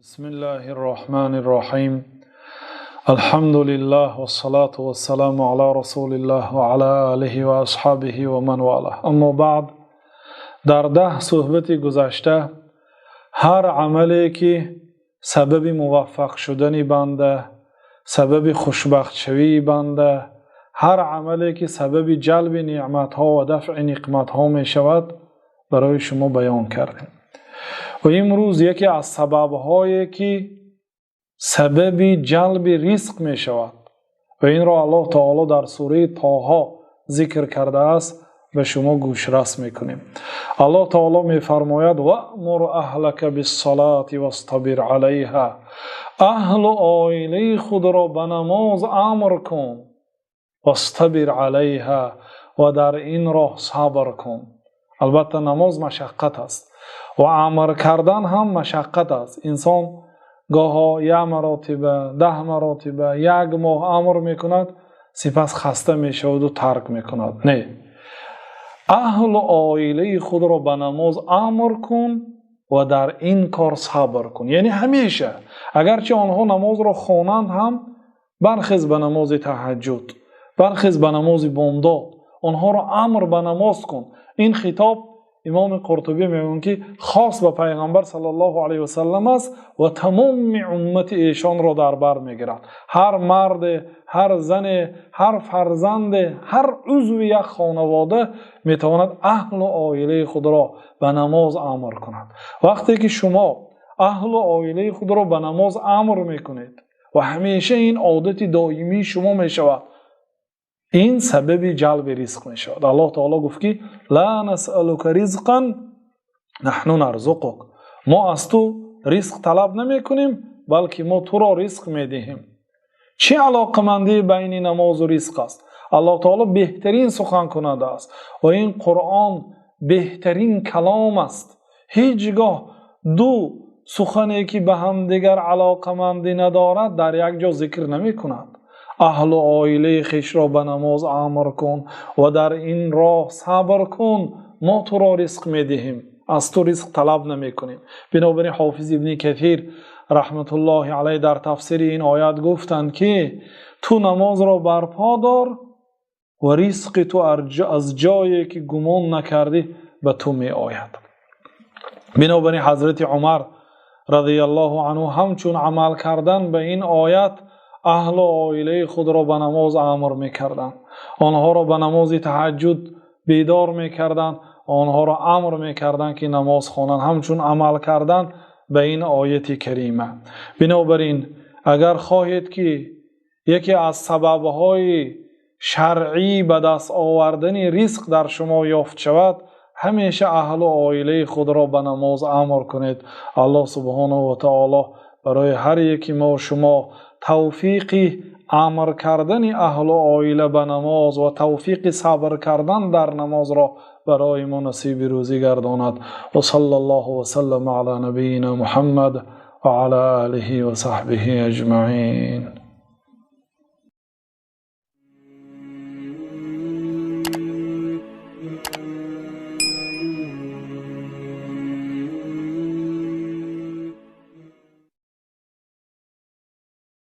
Бисмиллаҳир Роҳманир Роҳим. Алҳамду лиллаҳи вассалоту вассаламу ала расулиллаҳ ва ала олиҳи ва асҳобиҳи ва ман валаҳ. Аммо баъд, дар 10 суҳбати гузашта ҳар амале ки сабаби муваффақ шудани банда, сабаби хушбахтшавии банда, ҳар амале ки сабаби ҷалби неъматҳо ва дафъи ниқматҳо мешавад, барои шумо баён кардем. Ва имрӯз яке аз сабабҳое ки сабаби ҷалби ризқ мешавад ва инро Аллоҳ таоло дар сураи Тоҳо зикр кардааст, ба шумо гӯшрас мекунем. Аллоҳ таоло мефармояд: وَأْمُرْ أَهْلَكَ بِالصَّلَاةِ وَاصْطَبِرْ عَلَيْهَا. Аҳлу оилаи худро ба намоз амр кун, واصطبر عليها, ва дар ин роҳ сабр кун. Албатта, намоз машаққат аст ва амр кардан ҳам машаққат аст. Инсон гоҳо як маротиба, 10 маротиба, як моҳ амр мекунад, сипас хаста мешаваду тарк мекунад. Не, аҳлу оилаи худро ба намоз амр кун ва дар ин кор сабр кун. Яъне ҳамеша, агарчи онҳо намозро хонанд ҳам, бархез ба намози таҳаҷҷуд, бархез ба намози бомдод, онҳоро амр ба намоз кун. Ин хитоб, Имоми Қуртубӣ мегӯянд, ки хос ба Пайғамбар саллаллоҳу алайҳи васаллам аст ва тамоми уммати эшонро дар бар мегирад. Ҳар марде, ҳар зане, ҳар фарзанде, ҳар узви як хонавода метавонад аҳлу оилаи худро ба намоз амр кунад. Вақте ки шумо аҳлу оилаи худро ба намоз амр мекунед ва ҳамеша ин одати доимии шумо мешавад, ин сабаби ҷалби ризқ мешавад. Аллоҳ таоло гуфт ки: لا نسألك رزقا نحن نرزقك. Мо аз ту ризқ талаб намекунем, балки мо туро ризқ медиҳем. Чӣ алоқамандии байни намозу ризқ аст? Аллоҳ таоло беҳтарин суханкунанда аст ва ин Қуръон беҳтарин калом аст. Ҳеҷ гоҳ ду сухане ки ба ҳамдигар алоқамандӣ надорад, дар як ҷо зикр намекунад. Аҳлу оилаи хешро ба намоз амр кун ва дар ин роҳ сабр кун, мо туро ризқ медиҳем, аз ту ризқ талаб намекунем. Бинобар ин Ҳофиз Ибни Кафир раҳматуллоҳи алайҳ дар тафсири ин оят гуфтанд, ки ту намозро барпо дор ва ризқи ту аз ҷое ки гумон накардӣ ба ту меояд. Бинобар ин Ҳазрати Умар радиаллоҳу анҳу ҳамчун амал кардан ба ин оят аҳлу оилаи худро ба намоз амр мекарданд, онҳоро ба намози таҳаҷҷуд бедор мекарданд, онҳоро амр мекарданд, ки намоз хонанд, ҳамчун амал кардан ба ин ояти карима. Бинобар ин, агар хоҳед, ки яке аз сабабҳои шаръӣ ба даст овардани ризқ дар шумо ёфт шавад, ҳамеша аҳлу оилаи худро ба намоз амр кунед. Аллоҳ субҳонаҳу ва таоло барои ҳар яки мо шумо тавфиқи амр кардани аҳлу оила ба намоз ва тавфиқи сабр кардан дар намозро барои мо насиби рӯзӣ гардонад. Ва саллаллоҳу васаллама ала набийина Муҳаммад ва ала олиҳи ва саҳбиҳи аҷмаин.